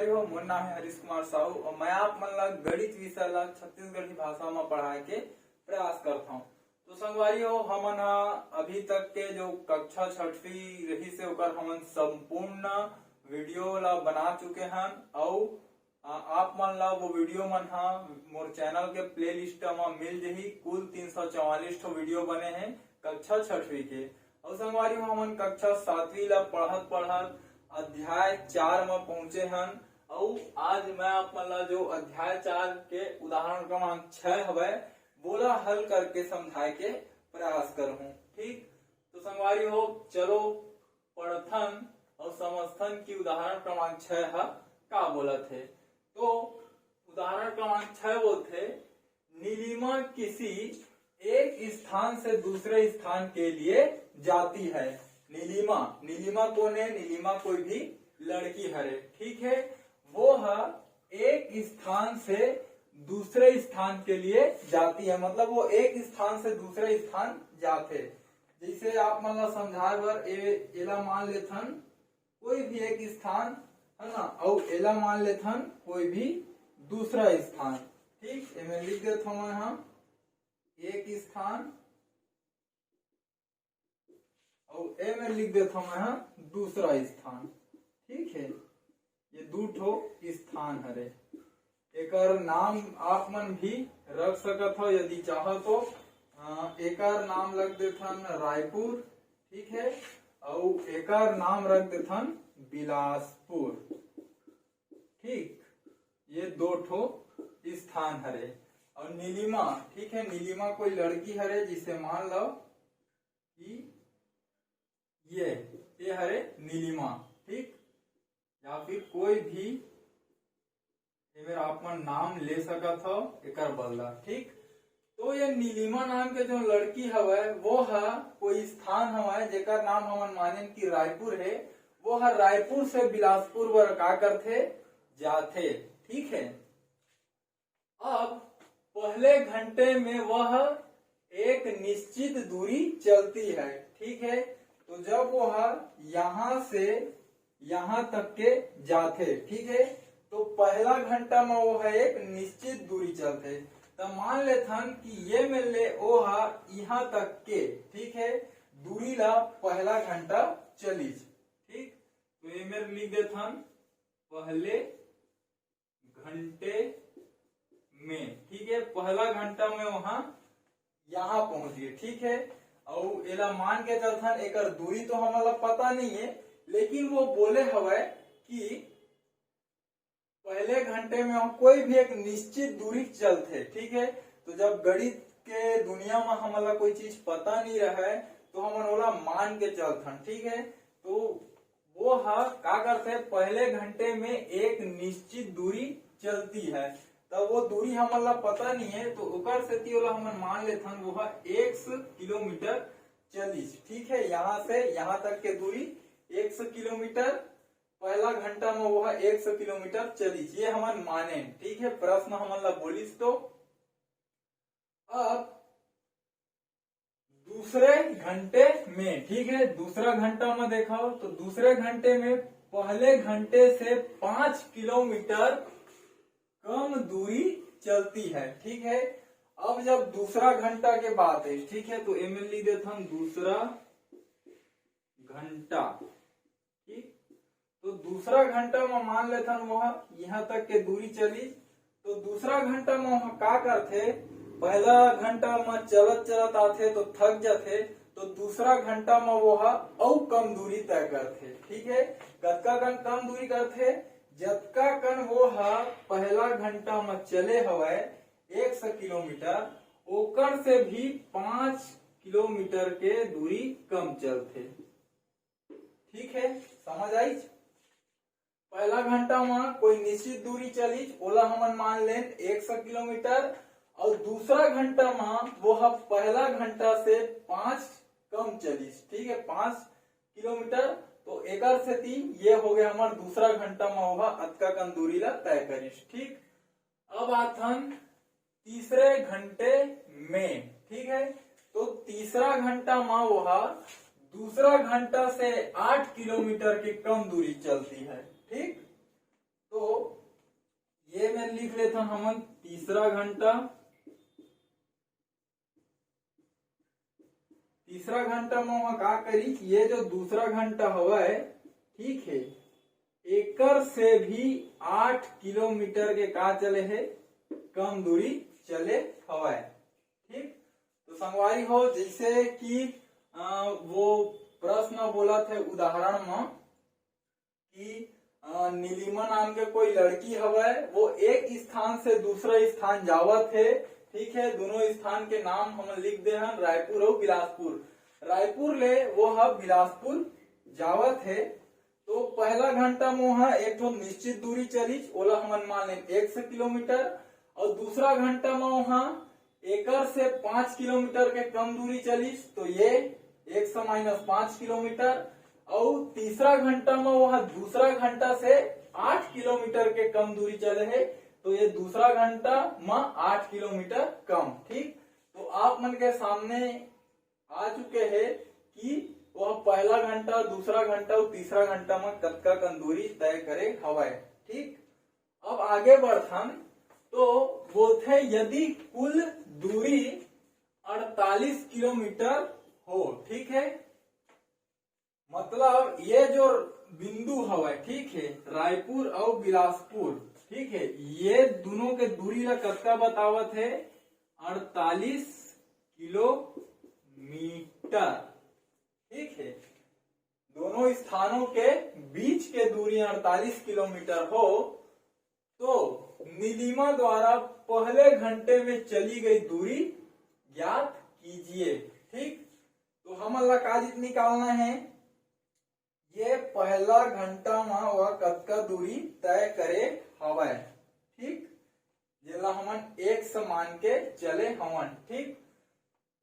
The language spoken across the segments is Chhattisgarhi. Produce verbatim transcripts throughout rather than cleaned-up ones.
हो, मोर नाम है हरीश कुमार साहू और मैं आप मन ला गणित विषय ला छत्तीसगढ़ी भाषा में पढ़ाए के प्रयास करता हूँ। तो संगवारी हो, हमन हा अभी तक के जो कक्षा छठवीं रहिस हे, ओकर हमन संपूर्ण वीडियो ला बना चुके हन। अउ, आ, आप मन ला वो वीडियो मन हा मोर चैनल के प्लेलिस्ट मा मिल जही। कुल तीन सौ चौवालीस ठो वीडियो बने हैं कक्षा छठवीं के। अउ संगवारी हो, हमन कक्षा सातवीं ला पढ़त पढ़त अध्याय चार मा पहुंचे हन। अउ आज मैं आप मन ला जो अध्याय चार के उदाहरण क्रमांक छह हवय, वोला हल करके समझाए के प्रयास करहूं। ठीक, तो संगवारी हो, चलो पढ़थन अउ समझथन कि उदाहरण क्रमांक छह ह का बोलत हे। तो उदाहरण क्रमांक छह बोलथे, नीलिमा किसी एक स्थान से दूसरे स्थान के लिए जाती है। नीलिमा, नीलिमा कौन है? नीलिमा कोई भी लड़की हरे, ठीक है। वो ह एक स्थान से दूसरे स्थान के लिए जाती है, मतलब वो एक स्थान से दूसरे स्थान जाथे। जैसे आप मन ला समझाए बर ए, एला मान लेथन कोई भी एक स्थान, है ना, अउ एला मान लेथन कोई भी दूसरा स्थान। ठीक, एमे लिख देथव मैं ह एक स्थान, अउ एमे लिख देथव मैं ह दूसरा स्थान। ठीक है, ये दू ठो स्थान हरे। एकर नाम आप मन भी रख सकत हो यदि चाहो तो। अ, एकर नाम रख देथन रायपुर, ठीक है, अउ एकर नाम रख देथन बिलासपुर। ठीक, ये दो ठो स्थान हरे। अउ नीलिमा, ठीक है, नीलिमा कोई लड़की हरे, जिसे मान लो कि ये, ये हरे नीलिमा, ठीक, या फिर कोई भी एमेर आप मन नाम ले सकत हो एकर बदला, ठीक। तो ये नीलिमा नाम के जो लड़की हवय, वो ह कोई स्थान हवय जेकर नाम हमन मानेन कि रायपुर है। वो ह रायपुर से बिलासपुर बर का करथे, जाथे, ठीक है। अब पहले घंटे में वह एक निश्चित दूरी चलती है, ठीक है। तो जब वह यहाँ से यहाँ तक के जाथे, ठीक है, तो पहला घंटा में वो है एक निश्चित दूरी चलथे। तो मान लेथन कि ये मेर ले ओ हा यहाँ तक के, ठीक है, दूरी ला पहला घंटा चलिस, ठीक। तो ये मेर लिख देथन पहले घंटे में, ठीक है, पहला घंटा में वहां यहाँ पहुंच गए, ठीक है। अउ एला मान के चलथन, एकर दूरी तो हमन ला पता नहीं है, लेकिन वो बोले हवय कि पहले घंटे में हम कोई भी एक निश्चित दूरी चलथे, ठीक है। तो जब गणित के दुनिया में हमन ला कोई चीज पता नहीं रहे, तो हमन ओला मान के चलथन, ठीक है। तो वो ह का करथे, पहले घंटे में एक निश्चित दूरी चलती है, तब वो दूरी हमन ला पता नहीं है, तो ओकर सेती ओला हमन मान लेथन वो ह एक सौ किलोमीटर चलिस, ठीक है। यहाँ से यहाँ तक के दूरी एक सौ किलोमीटर, पहला घंटा में वो ह एक सौ किलोमीटर चलिस, ये हमन माने, ठीक है। प्रश्न हमन ला बोलिस तो। अब दूसरे घंटे में, ठीक है, दूसरा घंटा में देखो तो दूसरे घंटे में पहले घंटे से पांच किलोमीटर कम दूरी चलती है, ठीक है। अब जब दूसरा घंटा के बात है, ठीक है, तो एमे लिख देथन दूसरा घंटा, ठीक। तो दूसरा घंटा में मान लेथन वो ह यहाँ तक के दूरी चलिस, तो दूसरा घंटा में वो ह का करथे, पहला घंटा में चलत चलत आथे तो थक जाथे, तो दूसरा घंटा में वो ह अउ कम दूरी तय करथे, ठीक है। कतका कन कम दूरी करथे, जतका कन वो ह पहला घंटा में चले हवय एक सौ किलोमीटर, ओकर से भी पांच किलोमीटर के दूरी कम चलथे। ठीक है, समझ आइस? पहला घंटा में कोई निश्चित दूरी चलिस, ओला हमन मान लेन एक सौ किलोमीटर, और दूसरा घंटा में वो ह पहला घंटा से पांच कम चलिस, ठीक है, पांच किलोमीटर। तो एकर सेती ये हो गया हमार दूसरा घंटा में वो ह अतका कन दूरी ला तय करिस, ठीक। अब आथन तीसरे घंटे में, ठीक है, तो तीसरा घंटा में वो ह दूसरा घंटा से आठ किलोमीटर के कम दूरी चलती है, ठीक। तो तो ये में लिख लेथन हमन तीसरा घंटा। तीसरा घंटा में वहां का करी, ये जो दूसरा घंटा हवय, ठीक है, एकर से भी आठ किलोमीटर के का चले है, कम दूरी चले हवय। ठीक, तो संगवारी हो, जैसे कि अ, वो प्रश्न बोलत है उदाहरण में कि अ, नीलिमा नाम के कोई लड़की हवय, वो एक स्थान से दूसरा स्थान जावत है। ठीक है, दोनों स्थान के नाम हम लिख दे हन, रायपुर और बिलासपुर। रायपुर ले वो ह बिलासपुर जावत है, तो पहला घंटा में वहां एक ठो निश्चित दूरी चलिस, ओला हमन मान लेन एक्स किलोमीटर, और दूसरा घंटा में वहां एकर से पांच किलोमीटर के कम दूरी चलिस, तो ये एक्स माइनस पांच किलोमीटर, और तीसरा घंटा में वहां दूसरा घंटा से आठ किलोमीटर के कम दूरी चले है, तो ये दूसरा घंटा में आठ किलोमीटर कम। ठीक, तो आप मन के सामने आ चुके है कि वह पहला घंटा, दूसरा घंटा और तीसरा घंटा में कतका कन दूरी तय करे हवय। ठीक, अब आगे बढ़थन, तो बोलथे यदि कुल दूरी अड़तालीस किलोमीटर हो, ठीक है, मतलब ये जो बिंदु हवय, ठीक है, रायपुर और बिलासपुर, ठीक है, ये दोनों के दूरी ला कतका बतावत है? अड़तालीस किलोमीटर। ठीक है, दोनों स्थानों के बीच के दूरी अड़तालीस किलोमीटर हो, तो नीलिमा द्वारा पहले घंटे में चली गई दूरी ज्ञात कीजिए। ठीक, तो हमन ला का निकालना है, ये पहला घंटा में वह कतका दूरी तय करे हवय। ठीक, जेला हमन एक्स मान के चले हवन। ठीक,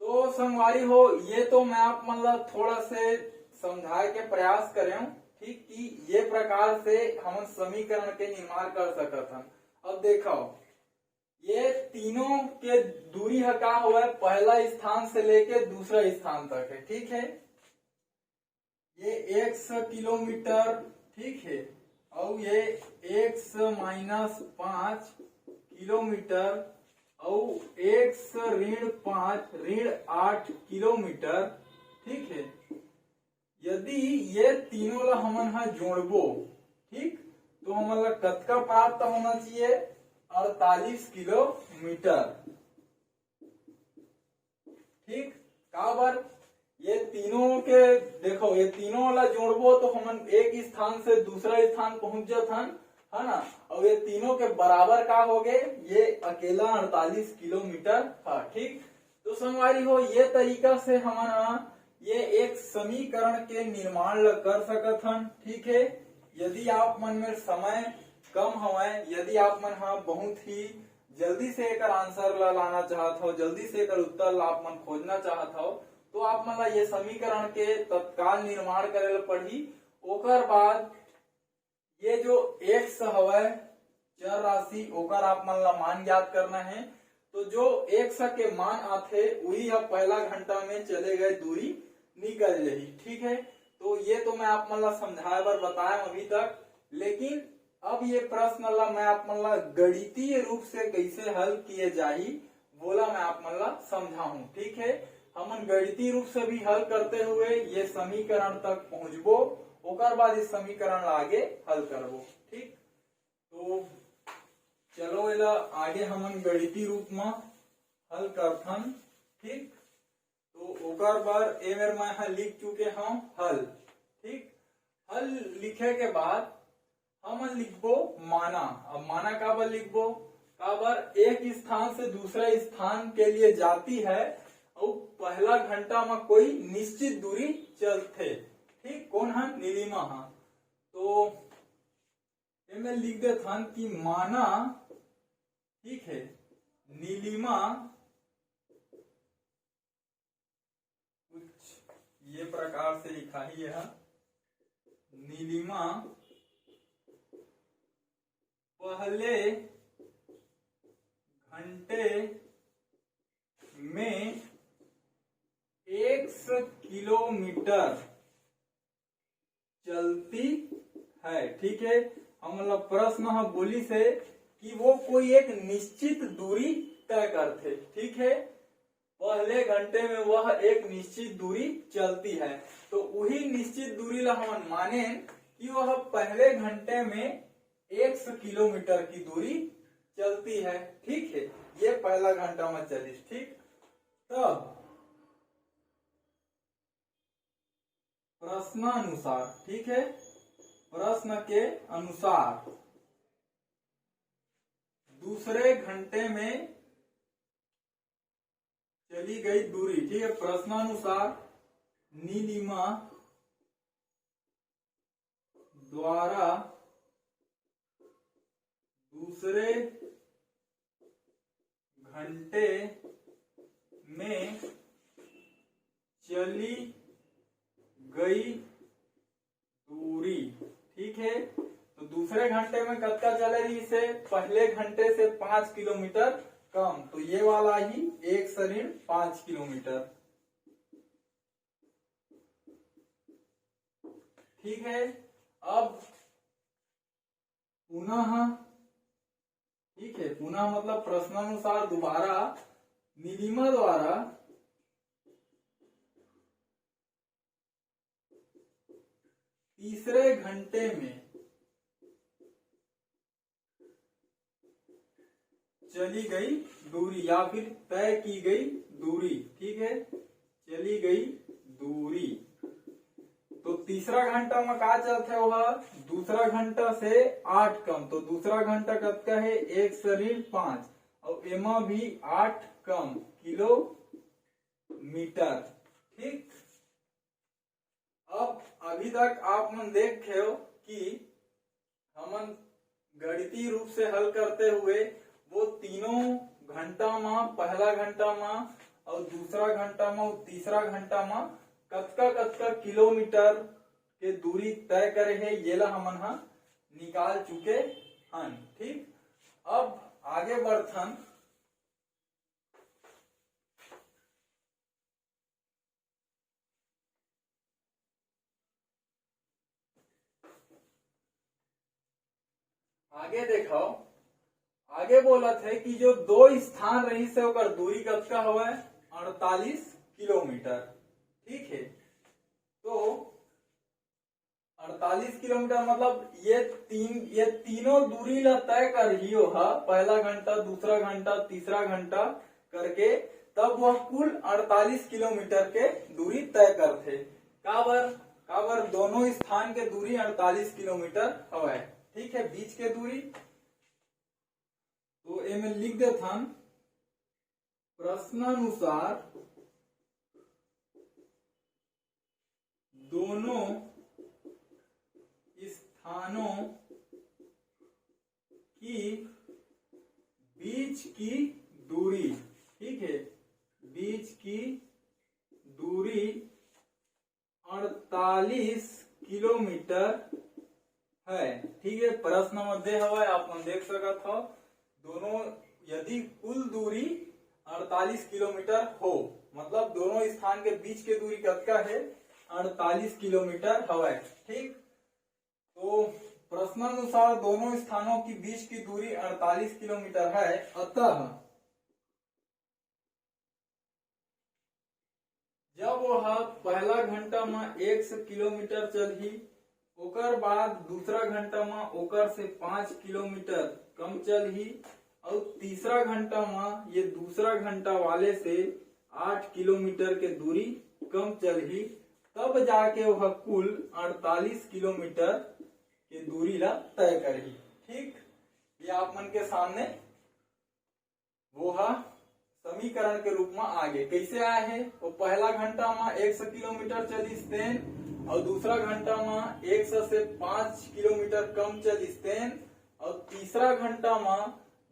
तो संगवारी हो, ये तो मैं आप मन ला थोड़ा से समझाए के प्रयास करे हूं, ठीक, कि ये प्रकार से हमन समीकरण के निर्माण कर सकत हन। अब देखो, ये तीनों के दूरी ह का हवय, पहला स्थान से लेके दूसरा स्थान तक है। ठीक है, ये एक्स किलोमीटर, ठीक है, और ये एक्स माइनस पांच किलोमीटर और एक्स ऋण पांच, ऋण आठ किलोमीटर। ठीक है, यदि ये तीनों ला हमन हा जोड़बो, ठीक, तो हमन ला कतका प्राप्त होना चाहिए? अड़तालीस किलोमीटर। ठीक, काबर? ये तीनों के देखो, ये तीनों ला जोड़बो तो हमन एक स्थान से दूसरा स्थान पहुंच जाथन, है ना? और ये तीनों के बराबर का हो गए? ये अकेला अड़तालीस किलोमीटर है। ठीक, तो संगवारी हो, ये तरीका से हमन ह ये एक समीकरण के निर्माण ल कर सकत हन। ठीक है, यदि आप मन में समय कम हवय, यदि आप मन ह बहुत ही जल्दी से एकर आंसर ला लाना चाहत हव, जल्दी से एकर उत्तर ला आप मन खोजना चाहत हव, तो आप मन ला ये समीकरण के तत्काल निर्माण करे ला पड़ही। ओकर बाद ये जो एक्स हवय चर राशि, ओकर आप मन ला मान ज्ञात करना है। तो जो एक्स के मान आथे, उही ह पहला घंटा में चले गए दूरी निकल जाही। ठीक है, तो ये तो मैं आप मन ला समझाए बर बताए अभी तक, लेकिन अब ये प्रश्न ला मैं आप मन ला गणितीय रूप से कैसे हल किए जाही, वोला मैं आप मन ला समझाहूं। ठीक है, हमन गणितीय रूप से भी हल करते हुए ये समीकरण तक पहुंचबो, ओकर बाद इस समीकरण ला आगे हल करबो। ठीक, तो चलो एला आगे हमन गणितीय रूप में हल करथन। ठीक, तो ओकर बर ए मेर मैं ह लिख चुके हूं हल। ठीक, हल लिखे के बाद हमन लिखबो माना। अब माना काबर लिखबो? काबर एक स्थान से दूसरा स्थान के लिए जाती है और पहला घंटा में कोई निश्चित दूरी चलथे। ठीक, कौन है? नीलिमा हा। तो एमे लिख देथन कि माना, ठीक है, नीलिमा कुछ ये प्रकार से लिखा ही है, नीलिमा पहले घंटे में एक्स किलोमीटर चलती है। ठीक है, हमन ला प्रश्न ह बोलिस हे कि वो कोई एक निश्चित दूरी तय करथे, ठीक है। पहले घंटे में वह एक निश्चित दूरी चलती है, तो वही निश्चित दूरी ला हमन माने कि वह पहले घंटे में एक सौ किलोमीटर की दूरी चलती है, ठीक है। ये पहला घंटा में चलिस, ठीक। तब प्रश्नानुसार, ठीक है, प्रश्न के अनुसार दूसरे घंटे में चली गई दूरी, ठीक है। प्रश्नानुसार नीलिमा द्वारा दूसरे घंटे में चली गई दूरी, ठीक है। तो दूसरे घंटे में कतका चले रहिस हे? पहले घंटे से पांच किलोमीटर कम, तो ये वाला ही एक सौ ऋण पांच किलोमीटर, ठीक है। अब पुनः, ठीक है, पुनः मतलब प्रश्नानुसार दोबारा नीलिमा द्वारा तीसरे घंटे में चली गई दूरी या फिर तय की गई दूरी, ठीक है, चली गई दूरी। तो तीसरा घंटा में का चलथे? वह दूसरा घंटा से आठ कम, तो दूसरा घंटा कतका है? एक सौ ऋण पांच, और एमा भी आठ कम किलोमीटर, ठीक। अब अभी तक आप मन देखे हो कि हमन गणितीय रूप से हल करते हुए वो तीनों घंटा मा, पहला घंटा मा और दूसरा घंटा मा और तीसरा घंटा मा कतका कतका किलोमीटर के दूरी तय करे हे, येला हमन हा निकाल चुके हन। ठीक, अब आगे बढ़थन। आगे देखो, आगे बोलत है कि जो दो स्थान रहिस हे ओकर दूरी कतका हवय? अड़तालीस किलोमीटर। ठीक है, तो अड़तालीस किलोमीटर मतलब ये तीन, ये तीनों दूरी ला तय करही ओहा, पहला घंटा, दूसरा घंटा, तीसरा घंटा करके, तब वह कुल अड़तालीस किलोमीटर के दूरी तय करथे। काबर? काबर दोनों स्थान के दूरी अड़तालीस किलोमीटर हवय। ठीक है, बीच के दूरी तो एमे लिख देथन, प्रश्नानुसार दोनों स्थानों की बीच की दूरी, ठीक है, बीच की दूरी अड़तालीस किलोमीटर है। ठीक है, प्रश्न मध्ये हवय, आप मन देख सकत हो, दोनों यदि कुल दूरी अड़तालीस किलोमीटर हो, मतलब दोनों स्थान के बीच के दूरी कतका है? अड़तालीस किलोमीटर हवय। ठीक, तो प्रश्नानुसार दोनों स्थानों के बीच की दूरी अड़तालीस किलोमीटर है, अतः जब वह पहला घंटा म एक सौ किलोमीटर चलही, ओकर बाद दूसरा घंटा म ओकर से पाँच किलोमीटर कम चलही, और तीसरा घंटा म ये दूसरा घंटा वाले से आठ किलोमीटर के दूरी कम चलही, तब जाके वह कुल अड़तालीस किलोमीटर के दूरी ला तय करही। ठीक, ये आप मन के सामने वो हा समीकरण के रूप में आगे कैसे आए हे? वो पहला घंटा में एक सौ किलोमीटर चलिस तेन, और दूसरा घंटा में एक सौ से पाँच किलोमीटर कम चलिस तेन, और तीसरा घंटा में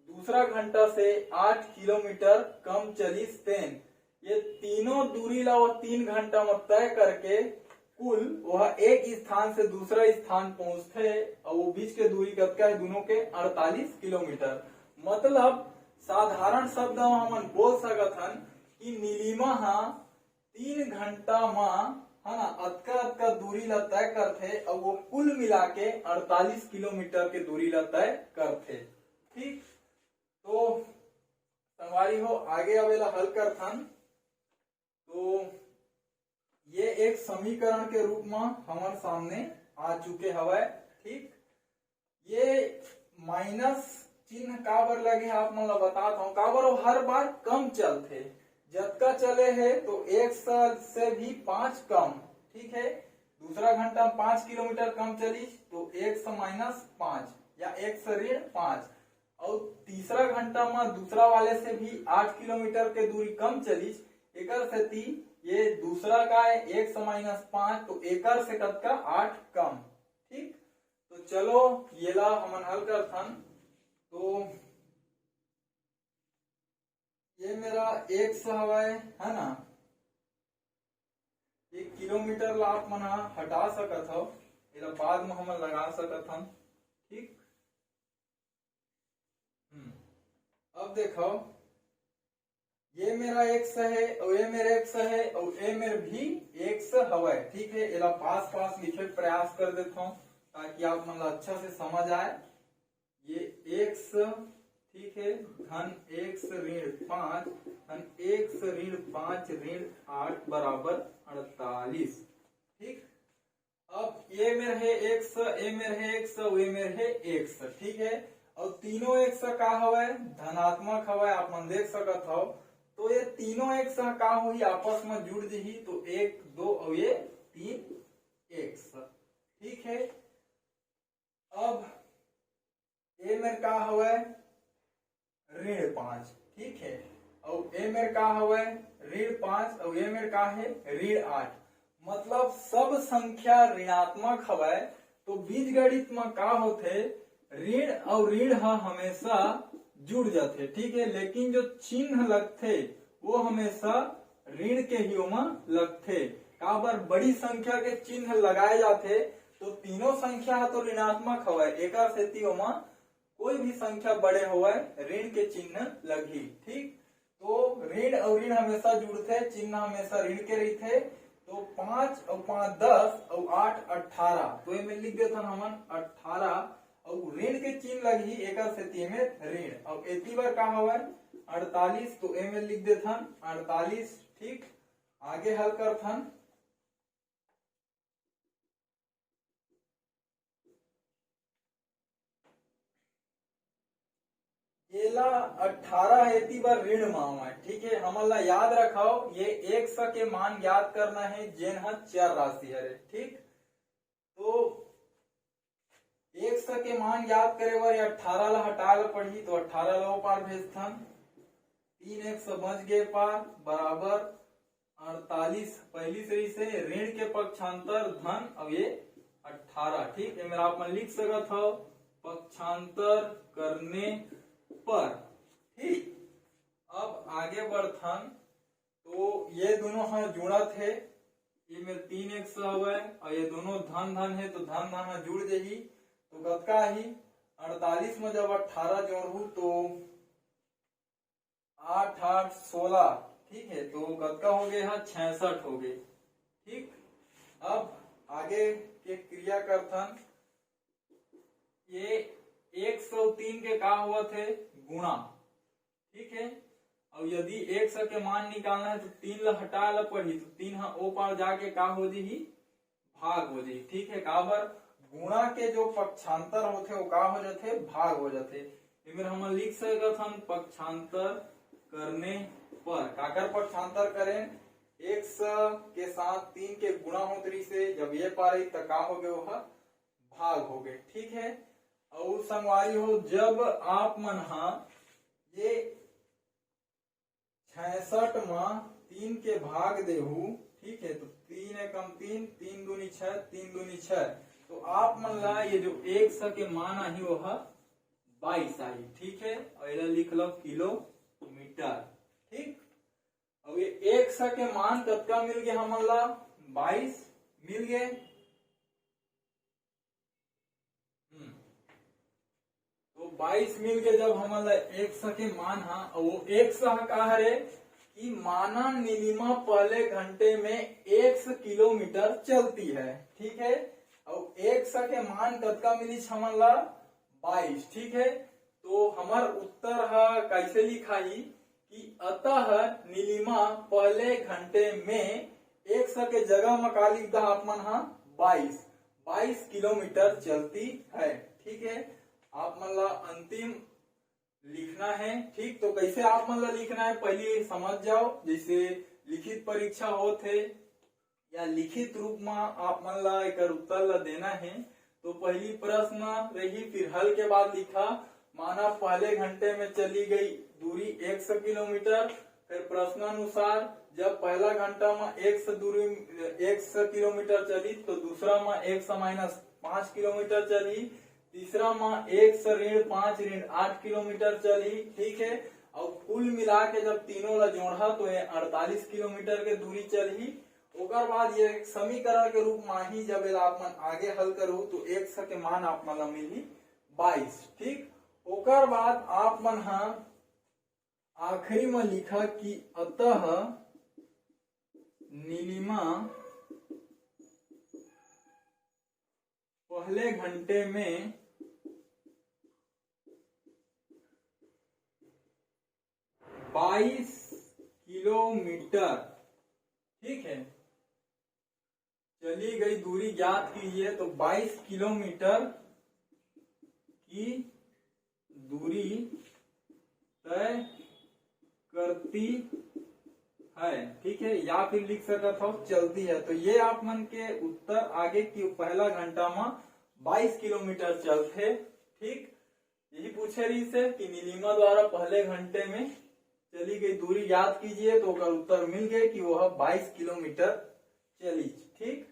दूसरा घंटा से आठ किलोमीटर कम चलिस तेन। ये तीनों दूरी ला वो तीन घंटा में तय करके कुल वह एक स्थान से दूसरा स्थान पहुंचथे, और वो बीच के दूरी कतका है दोनों के? अड़तालीस किलोमीटर। मतलब साधारण शब्द में हमन बोल सकत हन कि नीलिमा हा तीन घंटा मा है ना, अतका अतका दूरी ला तय करथे और वो कुल मिला के अड़तालीस किलोमीटर के दूरी ला तय करथे। ठीक, तो संगवारी हो, आगे अब एला हल करथन। तो ये एक समीकरण के रूप में हमारे सामने आ चुके हवय। ठीक, ये माइनस चिन्ह काबर लगे, आप मन ला बतात हूँ। काबर वो हर बार कम चलथे, जतका चले हे तो एक से भी पाँच कम। ठीक है, दूसरा घंटा में पाँच किलोमीटर कम चली तो एक से माइनस पाँच या एक से ऋण पाँच, और तीसरा घंटा में दूसरा वाले से भी आठ किलोमीटर के दूरी कम चली। एकर सेती ये दूसरा का है एक से माइनस पाँच, तो एकर से कतका, आठ कम। ठीक, तो चलो ये ला हमन हल करथन। तो ये मेरा एक्स हवय, है ना, एक किलोमीटर ला आप मन ह हटा सकत हव, एला बाद में हमन लगा सकत हन। ठीक, हम्म, अब देखो, ये मेरा एक्स है और ये मेरा एक्स है और ये मेरा भी एक्स हवय। ठीक है, एला पास पास लिखे के प्रयास कर देता हूँ ताकि आप मन ला अच्छा से समझ आए। ये एक्स, ठीक है, धन एक्स ऋण पाँच, धन एक्स ऋण पाँच ऋण आठ बराबर अड़तालीस। ठीक, अब ये मेर है एक्स, ये मेर है एक्स, ये मेर है एक्स। ठीक है, और तीनों एक्स का हवय, धनात्मक हवय, आप मन देख सकत हव। तो ये तीनों एक्स का होही, आपस में जुड़ जही, तो एक, दो और ये तीन एक्स। ठीक है, अब ए मेर का हवय, ऋण पाँच। ठीक है, और ए मेर का हवय, ऋण पाँच, और ए मेर का है, ऋण आठ। मतलब सब संख्या ऋणात्मक हवय। तो बीजगणित में का होथे, ऋण और ऋण ह हमेशा जुड़ जाथे। ठीक है, लेकिन जो चिन्ह लगथे वो हमेशा ऋण के ही ओमा लगथे। काबर, बड़ी संख्या के चिन्ह लगाए जाथे तो तीनों संख्या ह तो ऋणात्मक हवय, एकर सेती ओमा कोई भी संख्या बड़े होवय, ऋण के चिन्ह लगही। ठीक, तो ऋण और ऋण हमेशा जुड़थे, चिन्ह हमेशा ऋण के रहिथे। तो पाँच और पाँच दस और आठ अट्ठारह, तो एमे लिख देथन हमन अट्ठारह, और ऋण के चिन्ह लगही, एकर सेती एमे ऋण। और एती बर का हवय, अड़तालीस, तो एमे लिख देथन अड़तालीस। ठीक, आगे हल करथन। एला अट्ठारह एती बर ऋण माव है। ठीक है, हमन ला याद रखव, ये एक्स के मान ज्ञात करना है, जेन ह चर राशि हरे। ठीक, तो एक्स के मान ज्ञात करे बर ये अट्ठारह ला हटाए ला पड़ही, तो अट्ठारह ला ओ पार भेजथन। तीन एक्स बच गे पार बराबर अड़तालीस। पहली से इसे ऋण के पक्षांतर धन, अब ये अट्ठारह। ठीक, एमे आप मन लिख सकत हव पक्षांतर करने पर। ठीक, अब आगे बढ़थन। तो ये दोनों ह जुड़त हे, ये मेर तीन एक्स हवय और ये दोनों धन धन हे, तो धन धन ह जुड़ जही। तो कतका आही, अड़तालीस में जब अट्ठारह जोड़हू तो आठ आठ सोलह। ठीक है, तो कतका हो गए ह, छियासठ हो गए। ठीक, अब आगे के क्रिया करथन। ये एक सौ तीन के का होवत है, गुणा। ठीक है, और यदि एक्स के मान निकालना है तो तीन ला हटाए ला पड़ही, तो तीन ह ओ पार जाके का हो जही, भाग हो जही। ठीक है, काबर, गुणा के जो पक्षांतर होथे वो का हो जाथे, भाग हो जाथे। एमेर हमन लिख सकत हन पक्षांतर करने पर। काकर पक्षांतर करें, एक्स के साथ तीन के गुणा होत रहिसे, जब ये पार आई त का हो गए, वो ह भाग हो गए। ठीक है, और संगवारी हो, जब आप मन हा ये छियासठ मा तीन के भाग देहू, ठीक है, तो तीन एकम तीन, तीन दूनी छह, तीन दूनी छह, तो आप मन ला ये जो एक्स के मान आही वो ह बाईस आही। ठीक है, और एला लिख लो किलोमीटर। ठीक, अब ये एक्स के मान कतका मिल गया हमन ला, बाईस मिल गए। हम्म। तो बाईस मिल के जब हमन ला एक्स के मान हा, और वो एक्स हा का हरे, कि माना नीलिमा पहले घंटे में एक्स किलोमीटर चलती है, ठीक है। और एक्स के मान कतका मिलिस हमन ला? बाईस, ठीक है। तो हमर उत्तर ह कैसे लिखाही कि अतः नीलिमा पहले घंटे में एक्स के जगह म का लिख दहा आप मन ह? बाईस, बाईस किलोमीटर चलती है, ठीक है। आप मन ला अंतिम लिखना है, ठीक। तो कैसे आप मन ला लिखना है, पहली समझ जाओ। जैसे लिखित परीक्षा होत है या लिखित रूप में आप मन ला एकर उत्तर ला देना है, तो पहली प्रश्न रही, फिर हल के बाद लिखा, माना पहले घंटे में चली गई दूरी एक्स किलोमीटर। फिर प्रश्नानुसार जब पहला घंटा में एक्स दूरी, एक्स किलोमीटर चली, तो दूसरा में एक्स माइनस पाँच किलोमीटर चली, तीसरा में एक्स ऋण पाँच ऋण आठ किलोमीटर चली, ठीक है। और कुल मिला के जब तीनों ला जोड़हा तो ये अड़तालीस किलोमीटर के दूरी चलही। ओकर बाद ये एक समीकरण के रूप में ही जब एला आप मन आगे हल करू तो एक्स के मान आप मन ला मिलही बाईस, ठीक। ओकर बाद आप मन ह आखिरी में लिखा कि अतः नीलिमा पहले घंटे में बाईस किलोमीटर, ठीक है, चली गई दूरी ज्ञात कीजिए, तो बाईस किलोमीटर की दूरी तय करती है, ठीक है, या फिर लिख सकत हो चलती है। तो ये आप मन के उत्तर आगे कि पहला घंटा में बाईस किलोमीटर चलथे, ठीक। यही पूछे रहिस हे कि नीलिमा द्वारा पहले घंटे में चली गई दूरी ज्ञात कीजिए, तो ओकर उत्तर मिल गए कि वह बाईस किलोमीटर चली, ठीक।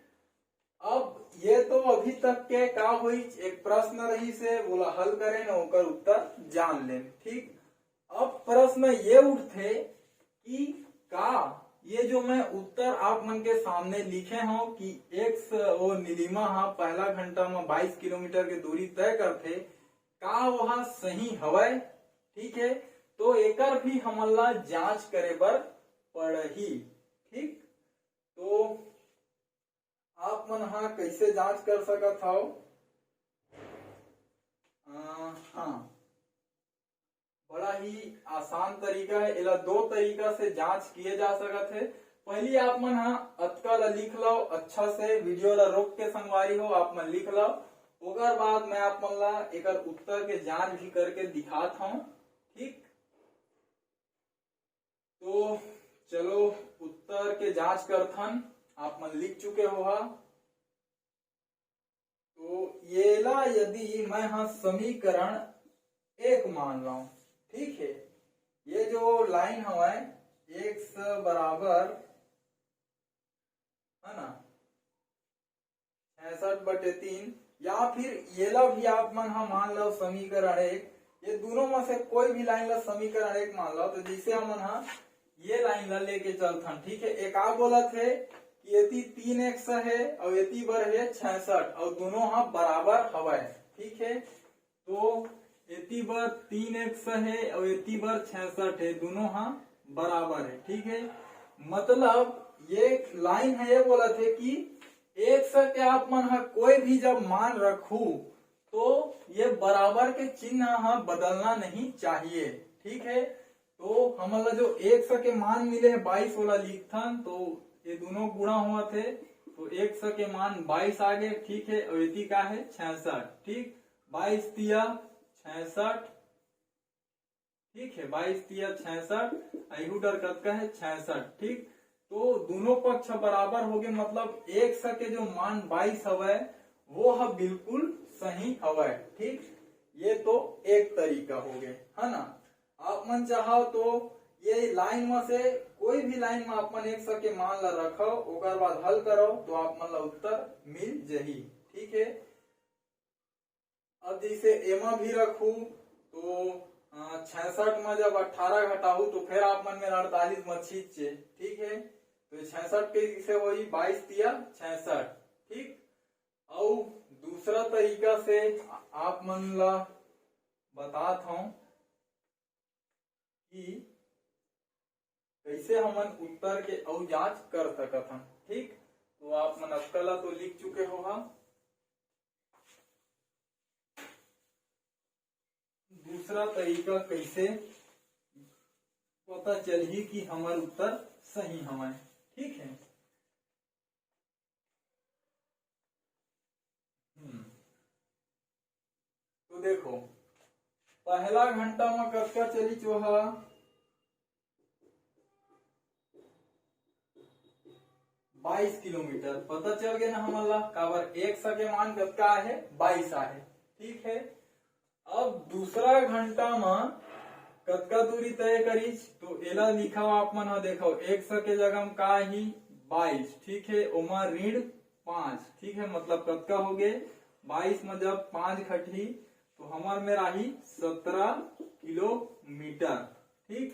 अब ये तो अभी तक के का हुई, एक प्रश्न रहिस हे, वोला हल करेन, ओकर उत्तर जान लेन, ठीक। अब प्रश्न ये उठथे कि का ये जो मैं उत्तर आप मन के सामने लिखे हूं कि एक्स वो नीलिमा हा पहला घंटा में बाईस किलोमीटर के दूरी तय करथे, का वह सही हवय? ठीक है, तो एकर भी हमन ला जांच करे बर पड़ही। ठीक, तो आप मन हा कैसे जांच कर सकत हव? अ, हाँ, बड़ा ही आसान तरीका है, एला दो तरीका से जांच किए जा सकत है। पहली आप मन हा अतका ला लिख लो, अच्छा से वीडियो ला रोक के संगवारी हो, आप मन लिख लो। ओकर बाद मैं आप मन ला एकर उत्तर के जांच भी करके दिखात हूँ। ठीक, तो चलो उत्तर के जांच करथन, आप मन लिख चुके हो हा। तो येला यदि मैं हा समीकरण एक मान लाऊं, ठीक है, ये जो लाइन हवय एक्स बराबर, है ना, छियासठ बटे तीन, या फिर येला भी आप मन हा मान लो समीकरण एक, ये दोनों में से कोई भी लाइन ला समीकरण एक मान लो। तो जैसे हमन हा ये लाइन ला लेके चलथन, ठीक है, एक आ बोलत है कि एती तीन एक्स है और एती बर है छियासठ और दोनों हा बराबर हवय, ठीक है। तो एती बर तीन एक्स है और एती बर छियासठ है, दोनों हा बराबर है, ठीक है। मतलब ये लाइन है, ये बोलत है कि एक्स के आप मन हा कोई भी जब मान रखू तो ये बराबर के चिन्ह हा बदलना नहीं चाहिए, ठीक है। तो हमन ला जो एक्स के मान मिले है बाईस वाला लिखथन, तो ये दोनों गुणा हुआ थे, तो एक्स के मान बाईस आ गए, ठीक है, और एती का है छियासठ, ठीक, बाईस तिया छियासठ, ठीक है, बाईस तिया छियासठ, अहू डर कतका है छियासठ, ठीक। तो दोनों पक्ष बराबर हो गए, मतलब एक्स के जो मान बाईस हवय वो ह बिल्कुल सही हवय, ठीक। ये तो एक तरीका हो गए, है ना। आप मन चाहो तो ये लाइन में से कोई भी लाइन में आप मन एक्स के मान ला रखो, ओकर बाद हल करो तो आप मन ला उत्तर मिल जही, ठीक है। अब जैसे एमा भी रखू तो छियासठ में जब अट्ठारह घटाहू तो फिर आप मन में अड़तालीस में छींचे, ठीक है। तो छियासठ के से वही बाईस तिया छियासठ, ठीक। और दूसरा तरीका से आप मन ला बतात हूं कि कइसे हमन उत्तर के अउ जांच कर सकत हन। ठीक, तो आप मन अतका ला तो लिख चुके हो हा। दूसरा तरीका कइसे पता चलही कि हमर उत्तर सही हवय। ठीक है, हम्म। तो देखो, पहला घंटा में कतका चलिच ओहा? बाईस किलोमीटर। पता चल गया ना हमन ला, काबर एक्स के मान कतका आहे? बाईस आहे। ठीक है, अब दूसरा घंटा में कतका दूरी तय करिस, तो एला लिखा आप मन हा। देखो, एक्स के जगह में का ही? बाईस। ठीक है, ओमा ऋण पांच। ठीक है, मतलब कतका हो गए? बाईस में जब पांच घटही तो हमर में राही सत्रह किलोमीटर। ठीक,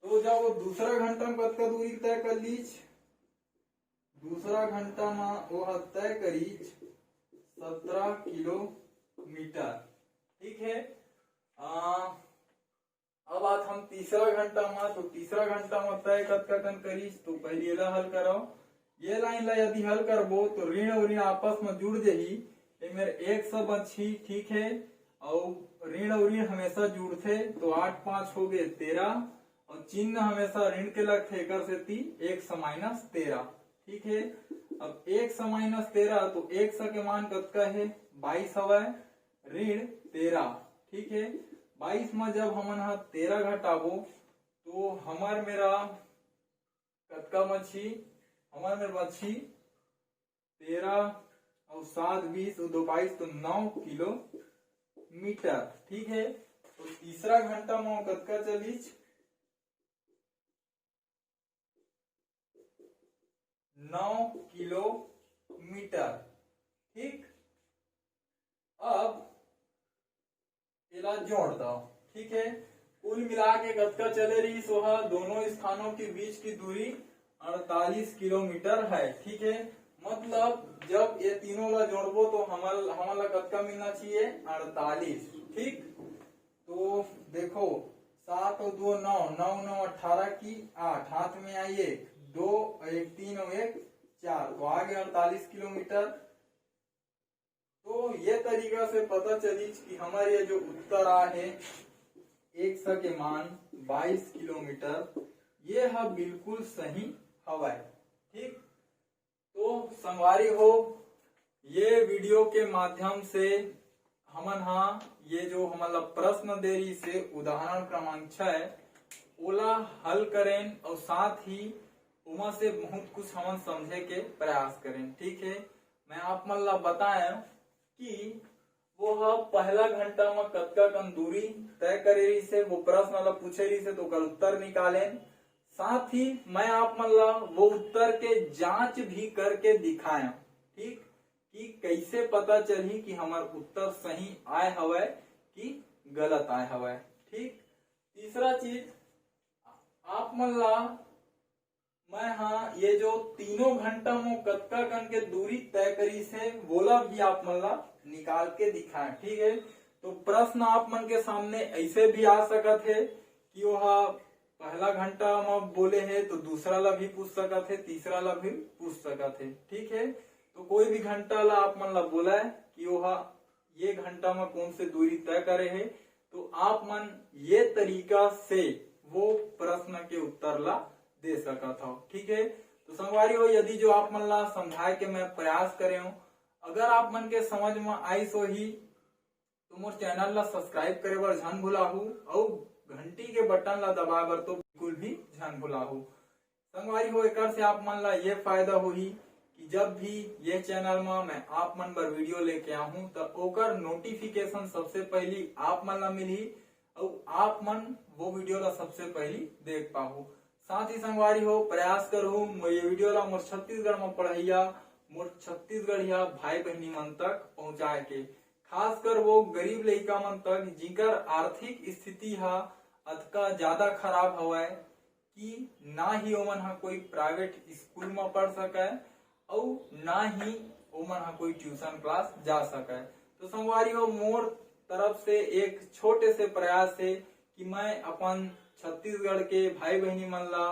तो जब वो दूसरा घंटा में कतका दूरी तय कर लीच, दूसरा घंटा में वो ह तय करीच सत्रह किलोमीटर। ठीक है, आ, अब आत हम तीसरा घंटा में, तो तीसरा घंटा में तय कतका कन करीच, तो पहले एला हल करो। ये लाइन ला यदि हल करबो तो ऋण और ऋण आपस में जुड़ जही, एमेर एक सौ बची। ठीक है, और ऋण और ऋण हमेशा जुड़थे, तो आठ पांच हो गए तेरह, और चिन्ह हमेशा ऋण के लगथे, एकर सेती एक सौ माइनस तेरह। ठीक है, अब एक सौ माइनस तेरह, तो एक सौ के मान कतका है? बाईस हवय, ऋण तेरह। ठीक है, बाईस में जब हमन हा तेरह घटाबो, तो हमर मेरा कतका बची? हमर मेर बची तेरह और सात बीस और दो बाईस, तो नौ किलोमीटर। ठीक है, तो तीसरा घंटा में कतका चलिच? नौ किलोमीटर। ठीक, अब एला जोड़ दो। ठीक है, कुल मिला के कतका चले रही सोहा? दोनों स्थानों के बीच की दूरी अड़तालीस किलोमीटर है। ठीक है, मतलब जब ये तीनों ला जोड़बो तो हमल हमन ला कतका मिलना चाहिए? अड़तालीस। ठीक, तो देखो, सात और दो नौ, नौ नौ अठारह की आठ, हाथ में आई एक, दो और एक, तीन और एक चार, तो आ गया अड़तालीस किलोमीटर। तो ये तरीका से पता चली कि हमारे ये जो उत्तर आ है एक्स के मान बाईस किलोमीटर, ये ह बिल्कुल सही हवाए। ठीक, तो संगवारी हो, ये वीडियो के माध्यम से हमन हा ये जो हमन ला प्रश्न दे रही से उदाहरण क्रमांक छह, ओला हल करें और साथ ही ओमा से बहुत कुछ हमन समझे के प्रयास करें। ठीक है, मैं आप मन ला बताया कि वो ह पहला घंटा में कतका कन दूरी तय करे रहिसे, वो प्रश्न ला पूछे रहिसे, तो ओकर उत्तर निकालेन। साथ ही मैं आप मन ला वो उत्तर के जांच भी करके दिखाया, ठीक, कि कैसे पता चलही कि हमार उत्तर सही आए हवय कि गलत आए हवय। ठीक, तीसरा चीज, आप मन ला मैं हा ये जो तीनों घंटा में कतका कन के दूरी तय करिसे, वोला भी आप मन ला निकाल के दिखाए। ठीक है, तो प्रश्न आप मन के सामने ऐसे भी आ सकत है कि वो हा पहला घंटा में बोले है तो दूसरा ला भी पूछ सकत है, तीसरा ला भी पूछ सकत है। ठीक है, तो कोई भी घंटा ला आप मन ला बोला है कि वो हा ये घंटा में कौन से दूरी तय करे है, तो आप मन ये तरीका से वो प्रश्न के उत्तर ला दे सकत हव। ठीक है, तो संगवारी हो, यदि जो आप मन ला समझाए के मैं प्रयास करे हूँ, अगर आप मन के समझ में आइस होही तो मोर चैनल ला सब्सक्राइब करे बर झन भुलाहू, अउ घंटी के बटन ला दबाए बर तो बिल्कुल भी झन भुलाहू। संगवारी हो, एकर से आप मन ला ये फायदा होही कि जब भी ये चैनल में मैं आप मन बर वीडियो लेके आहूं, त ओकर नोटिफिकेशन सबसे पहली आप मन ला मिलही, अउ आप मन वो वीडियो ला सबसे पहली देख पाहू। साथ ही संगवारी हो, प्रयास करहू मोर ये वीडियो ला मोर छत्तीसगढ़ में पढ़ैया, मोर छत्तीसगढ़िया भाई बहिनी मन तक पहुंचाए के, खासकर वो गरीब लइका मन तक जिकर आर्थिक स्थिति हा अतका ज्यादा खराब हवय कि ना ही ओमन ह कोई प्राइवेट स्कूल म पढ़ सकय, अउ ना ही ओमन ह कोई ट्यूशन क्लास जा सकय। तो संगवारी हो, मोर तरफ से एक छोटे से प्रयास हे कि मैं अपन छत्तीसगढ़ के भाई बहिनी मन ला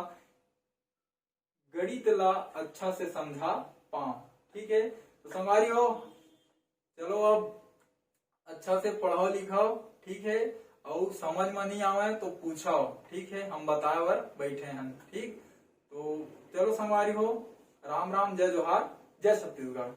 गणित ला अच्छा से समझा पाओ। ठीक है, तो संगवारी हो, चलो अब अच्छा से पढ़ाओ लिखाओ, ठीक है, और समझ में नहीं आवे तो पूछाओ, ठीक है, हम बताए बर बैठे हैं, ठीक। तो चलो संगवारी हो, राम राम, जय जोहार, जय छत्तीसगढ़।